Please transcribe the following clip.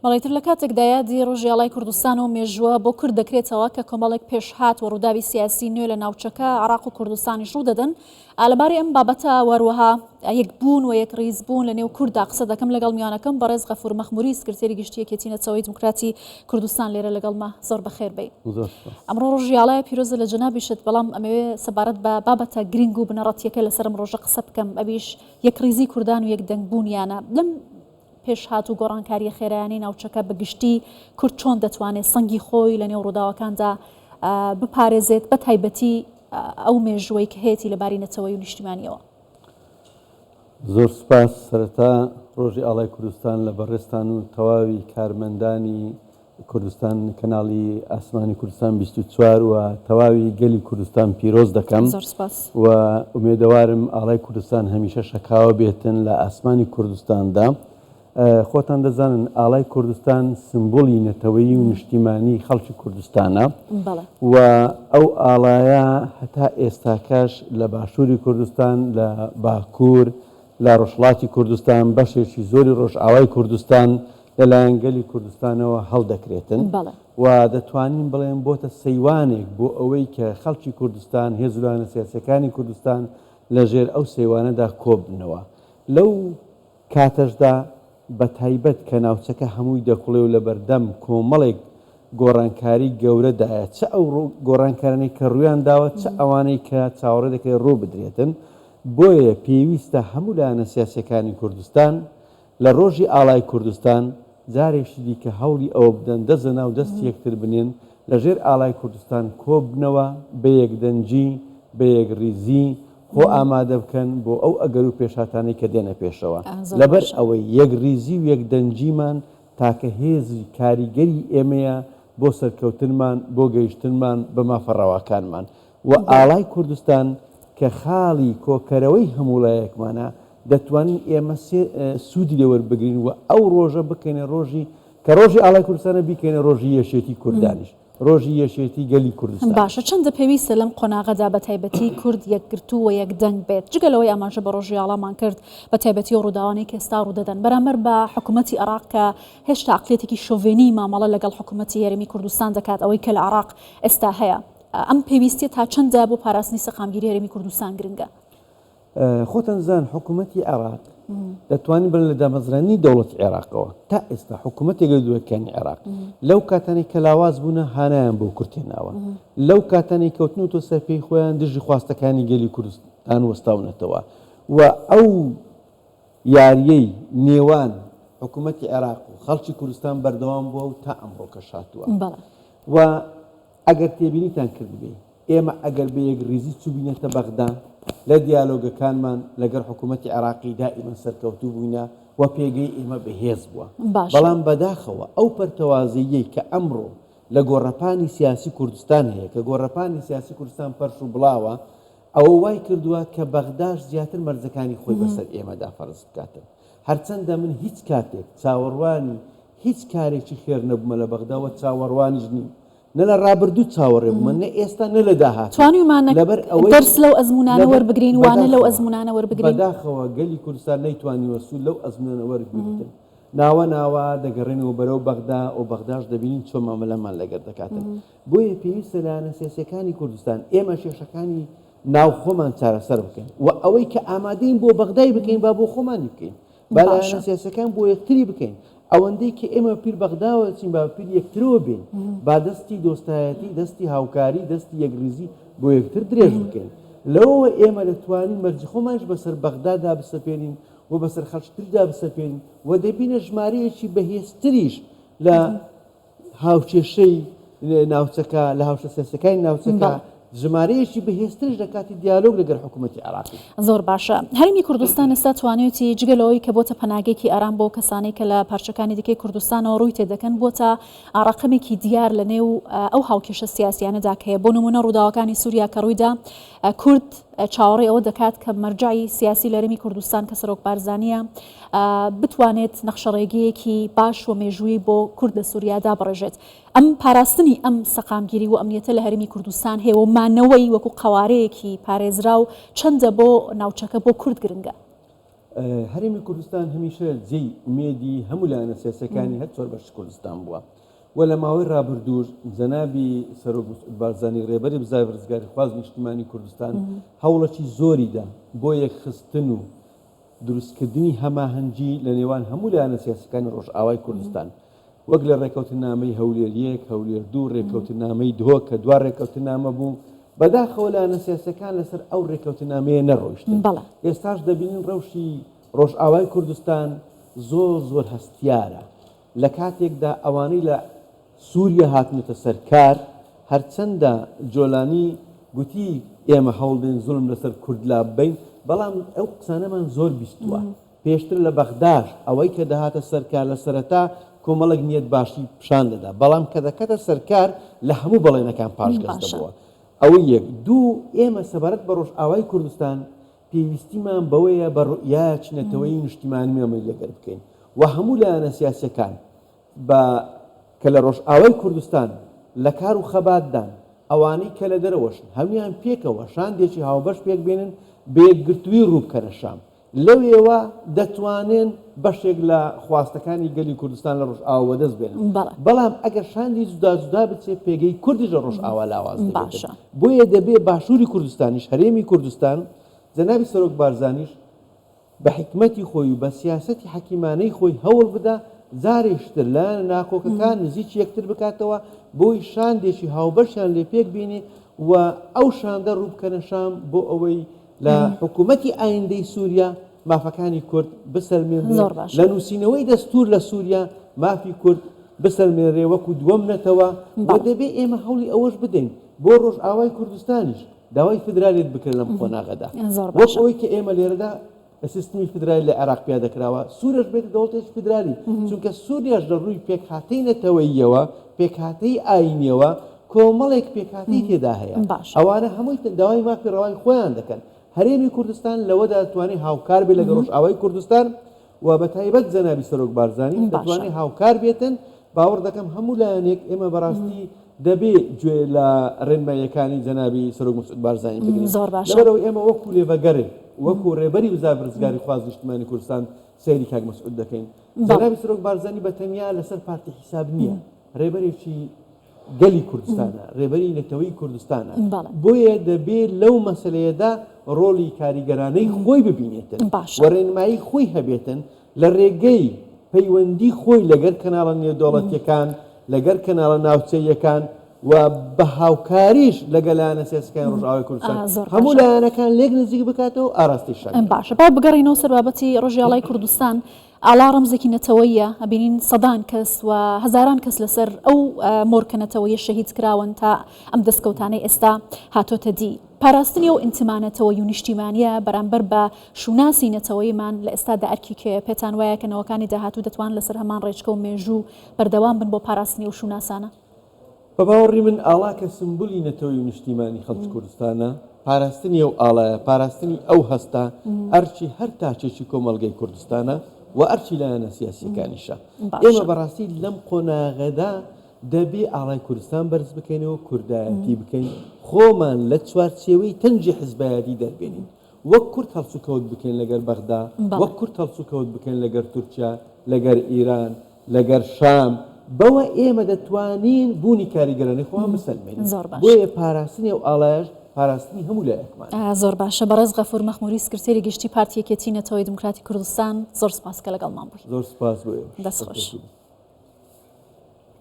بەڵێ تر لە کاتێکدا یادی ڕۆژی ئاڵای کوردستان و مێژووە بۆ کورد دەکرێتەوە کە کۆمەڵێک پێشهات و ڕووداوی سیاسی نوێ لە ناوچەکە عراق و کوردستانیش ڕوو دەدەن لەبارەی ئەم بابەتە وەروەها یەکبوون و یەکڕیزبوون لە نێو کورددا قسە دەکەم لەگەڵ میوانەکەم بەڕێز غەفور مەخموری سکرتێری گشتی یەکێتی نەتەوەی دیموکراتی کوردستان لێرە لەگەڵمە زۆر بەخێر بێی. ئەمڕۆ ڕۆژی ئاڵایە پیرۆزە لە جەنابیشت بەڵام ئەمەوێ سەبارەت بە بابەتە گرنگ و بنەڕەتیەکە لەسەر ئەم ڕۆژە قسە بکەم ئەویش یەکڕیزی کوردان و یەکدەنگبوونیانە لەم پێشهات و گۆڕانکارییە خێرایانەی ناوچەکە بە گشتی کورد چۆن دەتوانێت سەنگی خۆی لە نێو ڕووداوەکاندا بپارێزێت بە تایبەتی ئەو مێژووەی کە هەیەتی لە باری نەتەوەیی و نیشتیمانیەوە؟ زۆر سوپاس. سەرەتا ڕۆژی ئاڵای کوردستان لە بەڕێزتان و تەواوی کارمەندانی کوردستان کەناڵی ئاسمانی کوردستان 24 و تەواوی گەلی کوردستان پیرۆز دەکەم زۆر سپاس. و ئومێدەوارم ئاڵای کوردستان هەمیشە شەکاوە بێتن لە ئاسمانی کوردستاندا. خۆتان دەزانن ئاڵای کوردستان سمبولی نەتەوەیی و نیشتیمانی خەڵکی کوردستانە بەڵێ. و ئەو ئاڵایە هەتا ئێستاکەش لە باشووری کوردستان لە باکوور لە ڕۆژهەڵاتی کوردستان بەشێکی زۆری ڕۆژئاوای کوردستان لەلایەن گەلی کوردستانەوە هەڵدەکرێتن و دەتوانین بڵێن بۆتە سەیوانێک بۆ ئەوەی کە خەڵکی کوردستان، هێز و لایەنە سیاسییەکانی کوردستان لەژێر ئەو سەیوانەدا کۆببنەوە. لەو کاتەشدا بە تایبەت کە ناوچەکە هەمووی دەکوڵێ و لەبەردەم کۆمەڵێک گۆڕانکاری گەورەدایە، چ ئەو گۆڕانکارانەی کە ڕوویان داوە، چ ئەوانەی کە چاوەڕێ دەکرێت ڕوو بدرێتن، بۆیە پێویستە هەموو لایەنە سیاسییەکانی کوردستان لە ڕۆژی ئاڵای کوردستان جارێکی دیکە هەوڵی ئەوە بدەن دەست لە ناو دەستی یەکتر بنێن، لە ژێر ئاڵای کوردستان کۆببنەوە، بە یەکدەنگی، بە یەکڕیزی خۆ ئامادە بکەن بۆ ئەو ئەگەر و پێشهاتانەی کە دێنە پێشەوە. زۆر لەبەر باشە. ئەوەی یەکڕیزی و یەکدەنگیمان تاکە هێزی کاریگەری ئێمەیە بۆ سەرکەوتنمان، بۆ گەیشتنمان بە مافە ڕەواکانمان. و بەڵێ. ئاڵای کوردستان کە خاڵی کۆکەرەوەی هەموو لایەکمانە، دەتوانین ئێمە سێ سوودی لێ وەربگرین و ئەو ڕۆژە بکەینە ڕۆژی کە ڕۆژی ئاڵای کوردستانە بیکەینە ڕۆژی یەکێتی کوردانیش، ڕۆژی یەکێتی گەلی کوردستانیش. باشە چەندە پێویستە لەم قۆناغەدا بە تایبەتی کورد یەکگرتوو و یەکدەنگ بێت؟ جگە لەوەی ئاماژە بە ڕۆژی ئاڵامان کرد بە تایبەتی ئەو ڕووداوانەی کە ئێستا ڕوودەدەن بەرامبەر بە حکوومەتی عێراق کە هێشتا عەقڵیەتێکی شۆڤێنی مامەڵە لەگەڵ حکوومەتی هەرێمی کوردستان دەکات ئەوەی کە لە عێراق ئێستا هەیە ئەم پێویستیە تا چەندە بۆ پاراستنی سەقامگیری هەرێمی کوردستان گرنگە؟ خۆتان زان حکوومەتی عێراق دەتوانین بڵێن لە دامەزراندنی دەوڵەتی عێراقەوە تا ئێستا حکوومەتێک لە دووەکانی عێراق لەو کاتانەی کە لاواز بوونە هانایان بۆ کورتێناوە لەو کاتانەی کەوتنەوە سەر پێی خۆیان دژی خواستەکانی گەلی کوردستان وەستاونەتەوە و ئەو یاریەی نێوان حکوومەتی عێراق و خەڵکی کوردستان بەردەوام بووە و تا ئەمڕۆکەش هاتووە و ئەگەر تێبینیتان کردبێ ئێمە ئەگەر بە یەکڕیزی چووبینەتە بەغدا، لە دیالۆگەکانمان لەگەڵ حکوومەتی عێراقی دائیمەن سەرکەوتوو بووینە و پێگەی ئێمە بەهێز بووە. باشە. بەڵام بەداخەوە ئەو پەرتەوازەییەی کە ئەمڕۆ لە گۆڕەپانی سیاسی کوردستان هەیە، کە گۆڕەپانی سیاسی کوردستان پەرش و بڵاوە، ئەوە وای کردووە کە بەغداش زیاتر مەرجەکانی خۆی بەسەر ئێمەدا فەرز بکاتن. هەرچەندە من هیچ کاتێک چاوەڕوانی هیچ کارێکی خێر نەبوومە لە بەغدا و چاوەڕوانیش نیم. نە لە ڕابردوو چاوەڕێ بوومە، نە ئێستا نە لە داهاتوو. توانیومانە لەبەر ئەوەی دەرس لەو ئەزموونانە لەبەر وەربگرین، وانە لەو بەداخەوە ئەزموونانە وەربگرین؟ بەداخەوە گەلی کوردستان نەیتوانیوە سوود لەو ئەزموونانە وەربگرن. ناوە ناوە دەگەڕێنەوە بەرەو بەغدا و بەغداش دەبینین چۆن مامەلەمان لەگەر دەکاتن. بۆیە پێویستە لایەنە سیاسییەکانی کوردستان ئێمە کێشەکانی ناوخۆمان چارەسەر بکەین و ئەوەی کە ئامادەین بۆ بەغدای بکەین با بۆ خۆمانی بکەین. با لایەنە سیاسەکان بۆ یەکتری بکەین ئەوەندەی کە ئێمە پیر بەغداوە چین با پیر یەکترەوە بین با دەستی دۆستایەتی دەستی هاوکاری دەستی یەکریزی بۆ یەکتر درێژ بکەین لەوەوە ئێمە دەتوانین مەرجی خۆمانش بەسەر بەغدادا بسەپێنین و بەسەر خەڵکتردا بسەپێنین و دەبینە ژمارەیەکی بەهێزتریش لە هاوکێشەی ناوچەکە لە هاوشە سیاسەکانی ناوچەکە ژمارەیەکی بەهێزترش لە کاتی دیالۆگ لەگەڵ حکوومەتی عێراقی. زۆر باشە. هەرێمی کوردستان ئێستا توانیویەتی جگە لەوەی کە بۆتە پەناگەیەکی ئارام بۆ کەسانەی کە لە پارچەکانی دیکەی کوردستانەوە ڕووی تێدەکەن، بۆتە ڕەقەمێکی دیار لە نێو ئەو هاوکێشە سیاسیانەدا کە هەیە. بۆ نموونە ڕووداوەکانی سووریا کە ڕوویدا، کورد چاوەڕێی ئەوە دەکات کە مەرجەعی سیاسی لە هەرێمی کوردستان کە سەرۆک بارزانییە، بتوانێت نەخشەڕێگەیەکی باش و مێژوویی بۆ کورد لە سووریا دابڕێژێت. ئەم پاراستنی ئەم سەقامگیری و ئەمنیەتە لە هەرێمی کوردستان هەیە و مانەوەی وەکو قەوارەیەکی پارێزراو چەندە بۆ ناوچەکە بۆ کورد گرنگە؟ هەرێمی کوردستان هەمیشە جێی ئومێدی هەموو لایەنە سیاسیەکانی هەر چوار بەشی کوردستان بووە و لە ماوەی ڕابردووش جەنابی سەرۆک مسعود بارزانی ڕێبەری بزاڤی ڕزگاریخواز نیشتیمانی کوردستان هەوڵێکی زۆری دا بۆ یەکخستن و دروستکردنی هەماهەنگی لە نێوان هەموو لایەنە سیاسیەکانی ڕۆژئاوای کوردستان وەک لە ڕێکەوتننامەی هەولێر یەک، هەولێر دوو، ڕێکەوتننامەی دهۆک کە دوا ڕێکەوتننامە بوو، بەداخەوە لایەنە سیاسیەکان لەسەر ئەو ڕێکەوتننامەیە نەڕۆیشتن. ئێستاش دەبینین ڕەوشی ڕۆژئاوای کوردستان زۆر زۆر هەستیارە، لە کاتێکدا ئەوانەی لە سوریە هاتنەتە سەر کار، هەرچەندە جۆلانی گوتی ئێمە هەوڵدەین زوڵم لەسەر کورد لاببەین، بەڵام ئەو قسانەمان زۆر بیستووە. پێشتر لە بەغداش ئەوەی کە دەهاتە سەر کار لە سەرەتا کۆمەڵێک نیەت باشی پیشان دەدا، بەڵام کە دەکەتە سەر کار لە هەموو بەڵێنەکان پاشگەز دەبۆوە. ئەوە یەک. دوو، ئێمە سەبارەت بە ڕۆژئاوای کوردستان پێویستیمان بەوەیە بە ڕوئیایەکی نەتەوەیی و نیشتیمانی مامەڵەی لەگەر بکەین و هەموو لایەنە سیاسیەکان بە کە لە ڕۆژئاوای کوردستان لە کار و خەباتدان، ئەوانەی کە لە دەرەوەشن هەموویان پێکەوە شاندێکی هاوبەش پێکبێنن بە یەکگرتوویی ڕووبکەنە شام. لەوێوە دەتوانن بەشێک لە خواستەکانی گەلی کوردستان لە ڕۆژئاوا وەدەست بێنن. بەڵام ئەگەر شاندی جودا جودا بچێ پێگەی کوردیش لە ڕۆژئاوا لاواز دەبێتن. بۆیە دەبێ باشووری کوردستانیش، هەرێمی کوردستان، جەنابی سەرۆک بارزانیش بە حیکمەتی خۆی و بە سیاسەتی حەکیمانەی خۆی هەوڵ بدا جارێکتر لایەنە ناکۆکەکان نزیکی یەکتر بکاتەوە بۆی شاندێکی هاوبەشیان لێ پێک بینێ و ئەو شاندە ڕوو بکەنە شام بۆ ئەوەی لە حکوومەتی ئایندەی سووریا مافەکانی کورد بسەلمێنرێ، زۆر باشە. لە نووسینەوەی دەستوور لە سووریا مافی کورد بسەلمێنرێ وەکوو دووەم نەتەوە و بەڵێ. دەبێ ئێمە هەوڵی ئەوەش بدەین بۆ ڕۆژئاوای کوردستانیش داوای فیدرالیەت بکرێ لەم قۆناغەدا زۆر وەک باشە. ئەوەی کە ئێمە لێرەدا سیستمی فیدرالی لە عێراق پیادە کراوە، سووریاش بێتە دەوڵەتێکی فیدرالی، چونکە سووریاش لە ڕووی پێکهاتەی نەتەوەییەوە، پێکهاتەی ئایینییەوە کۆمەڵێک پێکهاتەی تێدا هەیە، باشە. ئەوانە هەمووی داوای مافی ڕەوای خۆیان دەکەن. هەرێمی کوردستان لەوەدا دەتوانێت هاوکار بێت لەگەڵ ڕۆژئاوای کوردستان و بە تایبەت جەنابی سەرۆک بارزانی باشە. دەتوانێت هاوکار بێتن، باوەڕ دەکەم هەموو لایەنێک ئێمە بەڕاستی دەبێ گوێ لە ڕێنماییەکانی جەنابی سەرۆک مەسعود بارزانی بگرین. زۆر باشە. لەبەرئەوەی ئێمە وەکوو لێڤەگەرێک، وەکوو ڕێبەری بزاڤی ڕزگاریخواز نیشتمانی کوردستان سەیری کاک مەسعود دەکەین. بەڵێ. جەنابی سەرۆک بارزانی بە تەنیا لەسەر پارتی حیساب نییە، ڕێبەرێکی گەلی کوردستانە، ڕێبەری نەتەوەی کوردستانە. بەڵێ. بۆیە دەبێ لەو مەسەلەیەدا ڕۆڵی کاریگەرانەی خۆی ببینێتن باشە. و ڕێنمایی خۆی هەبێتن لە ڕێگەی پەیوەندی خۆی لەگەر کەناڵە نێودەوڵەتیەکان، لەگەر کەناڵە ناوچەییەکان و بە هاوکاریش لەگەل لایەنە سیاسیەکانی ڕۆژئاوای کوردستان هەموو لایەنەکان لێک نزیک بکاتەوە و ئاراستەی شەڕ بکات. باشە با بگەڕێینەوە سەر بابەتی ڕۆژی ئاڵای کوردستان. ئاڵا ڕەمزێکی نەتەوەییە، ئەبینین سەدان کەس و هەزاران کەس لەسەر ئەو مۆرکە نەتەوەییە شەهید کراون تا ئەم دەستکەوتانەی ئێستا هاتۆتە دی. پاراستنی ئەو ئینتما نەتەوەیی و نیشتیمانییە بەرامبەر بە شوناسی نەتەوەییمان لە ئێستادا ئەرکی کێیە؟ پێتان وایە کە نەوەکانی داهاتوو دەتوانن لەسەر هەمان ڕێچکە و مێژوو بەردەوام بن بۆ پاراستنی ئەو شوناسانە؟ بە باوەڕی من ئاڵا کە سمبولی نەتەوەی و نیشتیمانی خەڵکی کوردستانە، پاراستنی ئەو ئاڵایە، پاراستنی ئەو هەستە ئەرکی هەر تاکێکی کۆمەڵگەی کوردستانە و ئەرکی لایەنە سیاسییەکانیشە. ئێمە بەڕاستی لەم قۆناغەدا دەبێ ئاڵای کوردستان بەرز بکەینەوە، کوردایەتی بکەین، خۆمان لە چوارچێوەی تەنگی حزبایەتی دەربێنین. وەک کورد هەڵسوکەوت بکەین لەگەر بەغدا، وەک کورد هەڵسوکەوت بکەین لەگەر تورکیا، لەگەر ئیران، لەگەر شام، بەوە ئێمە دەتوانین بوونی کاریگەرانەی خۆمان بسەلمێنین. بۆیە پاراستنی ئەو ئاڵایەش پاراستنی هەموو لایەکمانە. زۆر باشە بەڕێز غەفور مەخموری سکرتێری گشتی پارتی یەکێتی نەتەوەی دیموکراتی کوردستان زۆر سوپاس کە لەگەڵمان بووی. زۆر سوپاس بۆ ئێوەش. دەست خۆش.